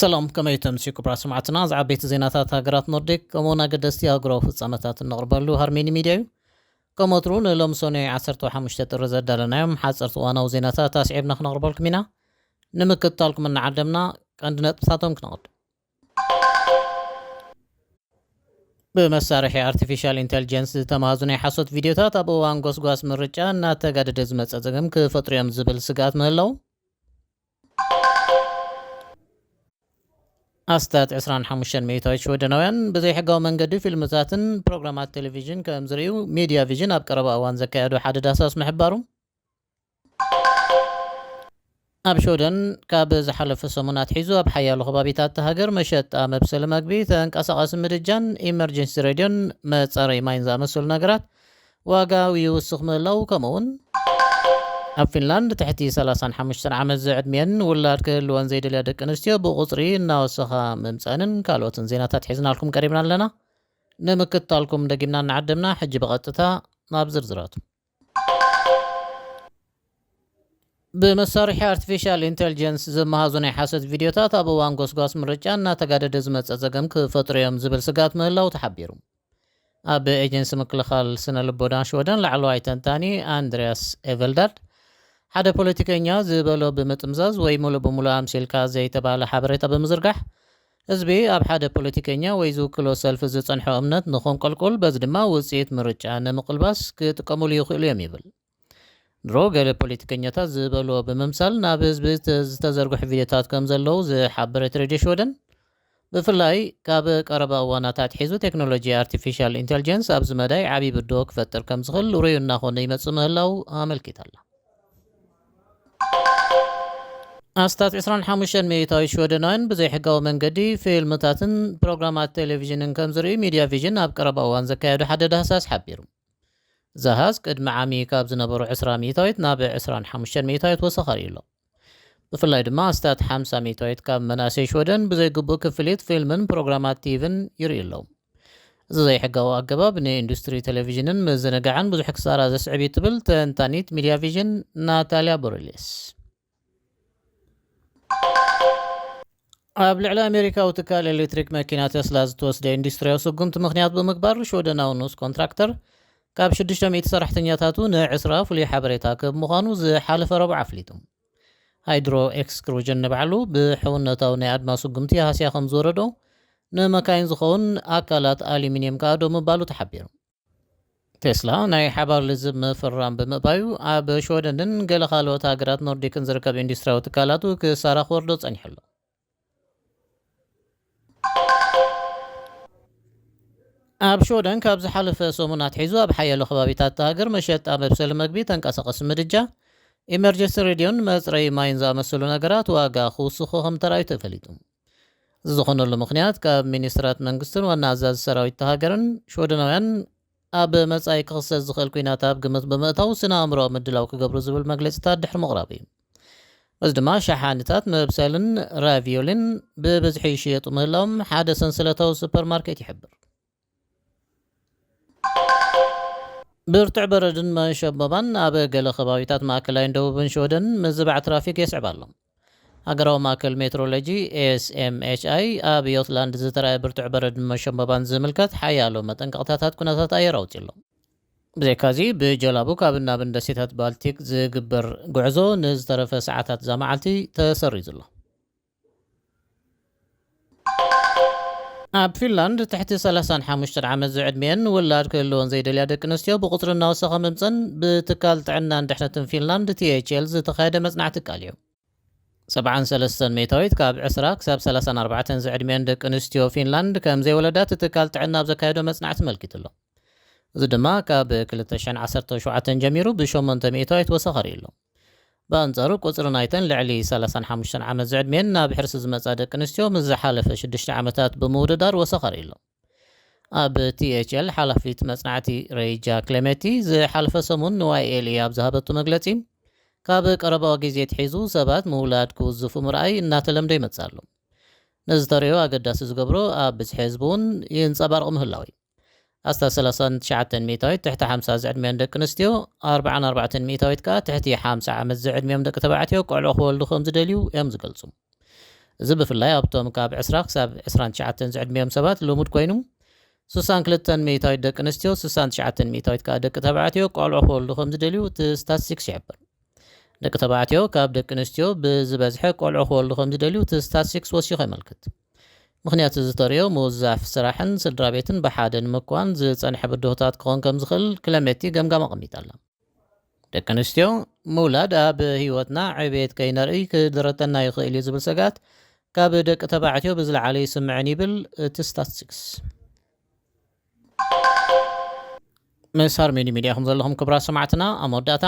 ሰላም፣ ከመይ ተምሲ ክቡራት ሰማዕትና? ዝዓበይቲ ዜናታት ሃገራት ኖርዲክ፣ ከምኡውን ኣገደስቲ ኣህጉራዊ ፍጻመታት እነቕርበሉ ሃርሜኒ ሚድያ እዩ። ከም ወትሩ ንሎም ሶኔ ዓሰርተ ሓሙሽተ ጥሪ ዘዳለናዮም ሓጸርቲ እዋናዊ ዜናታት ኣስዒብና ክነቕርበልኩም ኢና። ንምክትታልኩም እናዓደምና ቀንዲ ነጥብታቶም ክነቕድም። ብመሳርሒ ኣርቲፊሻል ኢንቴሊጀንስ ዝተማህዙ ናይ ሓሶት ቪድዮታት ኣብ እዋን ጎስጓስ ምርጫ እናተጋደደ ዝመጸ ጸገም ክፈጥሩ እዮም ዝብል ስግኣት ምህላው፣ ኣስታት ዕስራን ሓሙሽተን ሚእታዊት ሽወደናውያን ብዘይሕጋዊ መንገዲ ፊልምታትን ፕሮግራማት ቴሌቪዥን ከም ዝርእዩ ሚድያ ቪዥን ኣብ ቀረባ እዋን ዘካየዶ ሓደ ዳህሳስ ምሕባሩ፣ ኣብ ሽወደን ካብ ዝሓለፈ ሰሙን ኣትሒዙ ኣብ ሓያሎ ከባቢታት እታ ሃገር መሸጣ መብሰሊ መግቢ፣ ተንቀሳቓሲ ምድጃን ኢመርጀንሲ ሬድዮን መጻረዪ ማይን ዝኣመሰሉ ነገራት ዋጋ ይውስኽ ምህላው፣ ከምኡውን ኣብ ፊንላንድ ትሕቲ ሰላሳን ሓሙሽተን ዓመት ዝዕድሚአን ውላድ ክህልወን ዘይደልያ ደቂ ኣንስትዮ ብቑጽሪ እናወሰኻ ምምጸንን ካልኦትን ዜናታት ሒዝናልኩም ቀሪብና ኣለና። ንምክትታልኩም ደጊምና እናዓደምና፣ ሕጂ ብቐጥታ ናብ ዝርዝራቱ። ብመሳርሒ ኣርቲፊሻል ኢንቴሊጀንስ ዝመሃዙ ናይ ሓሰት ቪድዮታት ኣብ እዋን ጎስጓስ ምርጫ እናተጋደደ ዝመጸ ጸገም ክፈጥሩ እዮም ዝብል ስጋት ምህላው ተሓቢሩ። ኣብ ኤጀንሲ ምክልኻል ስነ ልቦና ሽወደን ላዕለዋይ ተንታኒ ኣንድሪያስ ኤቨልዳድ፣ ሓደ ፖለቲከኛ ዝበሎ ብምጥምዛዝ ወይ ሙሉእ ብሙሉእ ኣምሲልካ ዘይተባህለ ሓበሬታ ብምዝርጋሕ፣ ህዝቢ ኣብ ሓደ ፖለቲከኛ ወይ ዝውክሎ ሰልፊ ዝጸንሖ እምነት ንኸንቆልቁል፣ በዚ ድማ ውጽኢት ምርጫ ንምቕልባስ ክጥቀሙሉ ይኽእሉ እዮም ይብል። ድሮ ገለ ፖለቲከኛታት ዝበልዎ ብምምሳል ናብ ህዝቢ ዝተ-፣ ዝተዘርግሑ ቪድዮታት ከም ዘለዉ ዝሓበረት ሬድዮ ሽወደን፣ ብፍላይ ካብ ቀረባ እዋናት ኣትሒዙ ቴክኖሎጂ ኣርቲፊሻል ኢንቴሊጀንስ ኣብዚ መዳይ ዓብዪ ብድሆ ክፈጥር ከም ዝኽእል ርኡይ እናኾነ ይመጽእ ምህላው ኣመልኪታ ኣላ። ኣስታት ዕስራን ሓሙሽተን ሚእታዊት ሽወደናውያን ብዘይሕጋዊ መንገዲ ፊልምታትን ፕሮግራማት ቴሌቪዥንን ከም ዝርእዩ ሚድያ ቪዥን ኣብ ቀረባ እዋን ዘካየዶ ሓደ ዳህሳስ ሓቢሩ። እዚ ኣሃዝ ቅድሚ ዓሚ ካብ ዝነበሩ ዕስራ ሚእታዊት ናብ ዕስራን ሓሙሽተን ሚእታዊት ወሰኸ ኣርእዩ ኣሎ። ብፍላይ ድማ ኣስታት ሓምሳ ሚእታዊት ካብ መናእሰይ ሽወደን ብዘይግቡእ ክፍሊት ፊልምን ፕሮግራማት ቲቪን ይርእዩ ኣለዉ። እዚ ዘይሕጋዊ ኣገባብ ንኢንዱስትሪ ቴሌቪዥንን ምዝንጋዕን ብዙሕ ክሳራ ዘስዕብ እዩ ትብል ተንታኒት ሚድያ ቪዥን ናታልያ ቦሬሌስ። ኣብ ልዕሊ ኣሜሪካዊ ትካል ኤሌክትሪክ መኪና ቴስላ ዝተወስደ ኢንዱስትሪያዊ ስጉምቲ ምኽንያት ብምግባር፣ ሽወደናዊ ንኡስ ኮንትራክተር ካብ ሽዱሽተ ሚእቲ ሰራሕተኛታቱ ንዕስራ ፍሉይ ሓበሬታ ክህብ ምዃኑ ዝሓለፈ ረቡዕ ኣፍሊጡ። ሃይድሮ ኤክስክሩዥን ንባዕሉ ብሕውነታዊ ናይ ኣድማ ስጉምቲ ሃስያ ከም ዝወረዶ፣ ንመካይን ዝኸውን ኣካላት ኣሉሚንየም ከኣ ደው ምባሉ ተሓቢሩ። ቴስላ ናይ ሓባር ልዝብ ምፍራም ብምእባዩ፣ ኣብ ሽወደንን ገለ ካልኦት ሃገራት ኖርዲክን ዝርከብ ኢንዱስትሪያዊ ትካላቱ ክሳራ ክወርዶ ጸኒሑ ኣሎ። ኣብ ሽወደን ካብ ዝሓለፈ ሰሙን ኣትሒዙ ኣብ ሓያሎ ከባቢታት እታ ሃገር መሸጣ መብሰሊ መግቢ፣ ተንቀሳቐሲ ምድጃ፣ ኢመርጀንሲ ሬድዮን መጽረዪ ማይን ዝኣመሰሉ ነገራት ዋጋ ክውስኹ ከም ተራእዩ ተፈሊጡ። እዚ ዝኾነሉ ምኽንያት ካብ ሚኒስትራት መንግስትን ዋና ኣዛዚ ሰራዊት እታ ሃገርን ሽወደናውያን ኣብ መጻኢ ክኽሰት ዝኽእል ኲናት ኣብ ግምት ብምእታው ስነ ኣእምሮኣዊ ምድላው ክገብሩ ዝብል መግለጺታት ድሕሪ ምቕራቡ እዩ። እዚ ድማ ሸሓኒታት መብሰልን ራቪዮሊን ብብዝሒ ይሽየጡ ምህላዎም ሓደ ሰንሰለታዊ ሱፐርማርኬት ይሕብር። ብርቱዕ በረድን መሸበባን ኣብ ገለ ከባቢታት ማእከላይን ደቡብን ሽወደን ምዝባዕ ትራፊክ የስዕብ ኣሎ። ሃገራዊ ማእከል ሜትሮሎጂ፣ ኤስኤምኤችኣይ፣ ኣብ ዮትላንድ ዝተራእየ ብርቱዕ በረድን መሸበባን ዝምልከት ሓያሎ መጠንቀቕታታት ኩነታት ኣየር ኣውጺኡ ኣሎ። ብዘይካዚ፣ ብጀላቡ ካብን ናብን ደሴታት ባልቲክ ዝግበር ጉዕዞ ንዝተረፈ ሰዓታት እዛ መዓልቲ ተሰሪዙ ኣሎ። ኣብ ፊንላንድ ትሕቲ ሰላሳን ሓሙሽተን ዓመት ዝዕድሚአን ውላድ ክህልወን ዘይደልያ ደቂ ኣንስትዮ ብቁጽሪ እናወሰኸ ምምጸን ብትካል ጥዕናን ድሕነትን ፊንላንድ ቲኤችኤል ዝተኻየደ መጽናዕቲ ኣቃልዑ። ሰብዓን ሰለስተን ሚእታዊት ካብ ዕስራ ክሳብ ሰላሳን ኣርባዕተን ዝዕድሚአን ደቂ ኣንስትዮ ፊንላንድ ከም ዘይወለዳ እቲ ትካል ጥዕና ኣብ ዘካየዶ መጽናዕቲ ኣመልኪቱ ኣሎ። እዚ ድማ ካብ ክልተ ሽሕን ዓሰርተ ሸውዓተን ጀሚሩ ብሸሞንተ ሚእታዊት ወሰኸ ኣርእዩ ኣሎ። ብኣንጻሩ፣ ቁጽሪ ናይተን ልዕሊ ሰላሳን ሓሙሽተን ዓመት ዝዕድሚአን ናብ ሕርሲ ዝመጻ ደቂ ኣንስትዮ ምስ ዝሓለፈ ሽዱሽተ ዓመታት ብምውድዳር ወሰኸ ኣርእዩ ኣሎ። ኣብ ቲኤችኤል ሓላፊት መጽናዕቲ ሬይጃ ክሌሜቲ ዝሓለፈ ሰሙን ንዋይኤልኢ ኣብ ዝሃበቶ መግለጺ፣ ካብ ቀረባ ግዜ ኣትሒዙ ሰባት ምውላድ ክውዝፉ ምርኣይ እናተለምደ ይመጽእ ኣሎ። ነዚ ተርእዮ ኣገዳሲ ዝገብሮ ኣብ ብዝሒ ህዝቢ እውን ይንጸባረቕ ምህላው እዩ። ኣስታት ሰላሳን ትሽዓተን ሚእታዊት ትሕቲ ሓምሳ ዝዕድሚኦም ደቂ ኣንስትዮ፣ ኣርባዓን ኣርባዕተን ሚእታዊት ከኣ ትሕቲ ሓምሳ ዓመት ዝዕድሚኦም ደቂ ተባዕትዮ ቆልዑ ክወልዱ ከም ዝደልዩ እዮም ዝገልጹ። እዚ ብፍላይ ኣብቶም ካብ ዕስራ ክሳብ ዕስራን ትሽዓተን ዝዕድሚኦም ሰባት ልሙድ ኮይኑ፣ ስሳን ክልተን ሚእታዊት ደቂ ኣንስትዮ፣ ስሳን ትሽዓተን ሚእታዊት ከኣ ደቂ ተባዕትዮ ቆልዑ ክወልዱ ከም ዝደልዩ እቲ ስታትስቲክስ ይሕብር። ደቂ ተባዕትዮ ካብ ደቂ ኣንስትዮ ብዝበዝሐ ቆልዑ ክወልዱ ከም ዝደልዩ እቲ ስታትስቲክስ ወሲኹ የመልክት። ምኽንያት እዚ ተርእዮ ምውዛፍ ስራሕን ስድራ ቤትን ብሓደ ንምኳን ዝጸንሐ ብድሆታት ክኾን ከም ዝኽእል ክለሜቲ ገምጋም ኣቐሚጣ ኣላ። ደቂ ኣንስትዮ ምውላድ ኣብ ህይወትና ዕቤት ከይነርኢ ክድረተና ይኽእል እዩ ዝብል ስጋት ካብ ደቂ ተባዕትዮ ብዝለዓለ ይስምዐን ይብል እቲ ስታትስቲክስ። ምስ ሃርሜኒ ሚድያ ከም ዘለኹም ክብራት ሰማዕትና ኣብ መወዳእታ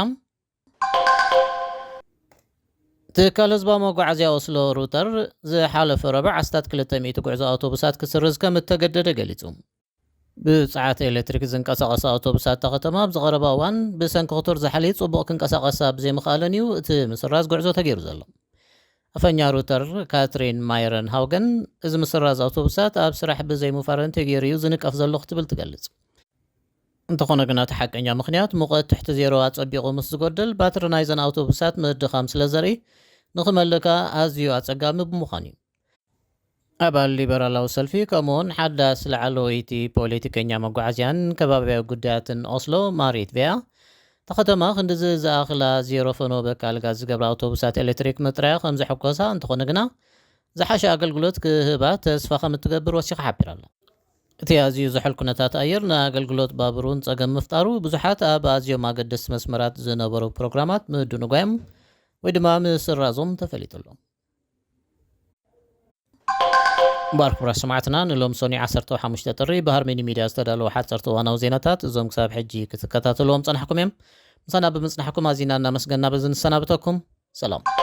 ትካል ህዝባዊ መጓዓዝያ ኦስሎ ሩተር ዝሓለፈ ረቡዕ ኣስታት ክልተ ሚእቲ ጉዕዞ ኣውቶቡሳት ክስርዝ ከም እተገደደ ገሊጹ። ብጸዓት ኤሌክትሪክ ዝንቀሳቐሳ ኣውቶቡሳት እታ ከተማ ኣብ ዝቐረባ እዋን ብሰንኪ ክቱር ዛሕሊ ጽቡቕ ክንቀሳቐሳ ብዘይምኽኣለን እዩ እቲ ምስራዝ ጉዕዞ ተገይሩ ዘሎ። ኣፈኛ ሩተር ካትሪን ማይረን ሃውገን፣ እዚ ምስራዝ ኣውቶቡሳት ኣብ ስራሕ ብዘይምፋረን ተገይሩ እዩ ዝንቀፍ ዘሎ ክትብል ትገልጽ። እንተኾነ ግና እቲ ሓቀኛ ምኽንያት ሙቐት ትሕቲ ዜሮ ኣጸቢቑ ምስ ዝጎድል ባትሪ ናይዘን ኣውቶቡሳት ምድኻም ስለ ዘርኢ ንኽመልእ ከኣ ኣዝዩ ኣጸጋሚ ብምዃኑ እዩ። ኣባል ሊበራላዊ ሰልፊ ከምኡውን ሓዳስ ላዕለወይቲ ፖለቲከኛ መጓዓዝያን ከባብያዊ ጉዳያትን ኦስሎ ማሪት ቬያ፣ እታ ከተማ ክንድዚ ዝኣኽላ ዜሮ ፈኖ በካል ጋዝ ዝገብራ ኣውቶቡሳት ኤሌክትሪክ ምጥራያ ከም ዘሐጎሳ እንተኾነ ግና ዝሓሸ ኣገልግሎት ክህባ ተስፋ ከም እትገብር ወሲኻ ሓቢራ ኣላ። እቲ ኣዝዩ ዝሑል ኩነታት ኣየር ንኣገልግሎት ባቡር እውን ጸገም ምፍጣሩ ብዙሓት ኣብ ኣዝዮም ኣገደስቲ መስመራት ዝነበሩ ፕሮግራማት ምድንጓዮም ወይ ድማ ምስራዞም ተፈሊጡ ኣሎ። እምበኣር ክቡራት ሰማዕትና ንሎም ሶኒ ዓሰርተ ሓሙሽተ ጥሪ ብሃርሜኒ ሚድያ ዝተዳለዉ ሓፀርቲ እዋናዊ ዜናታት እዞም ክሳብ ሕጂ ክትከታተልዎም ጸናሕኩም እዮም። ምሳና ብምጽናሕኩም ኣዚና እናመስገና በዚ ንሰናብተኩም። ሰላም።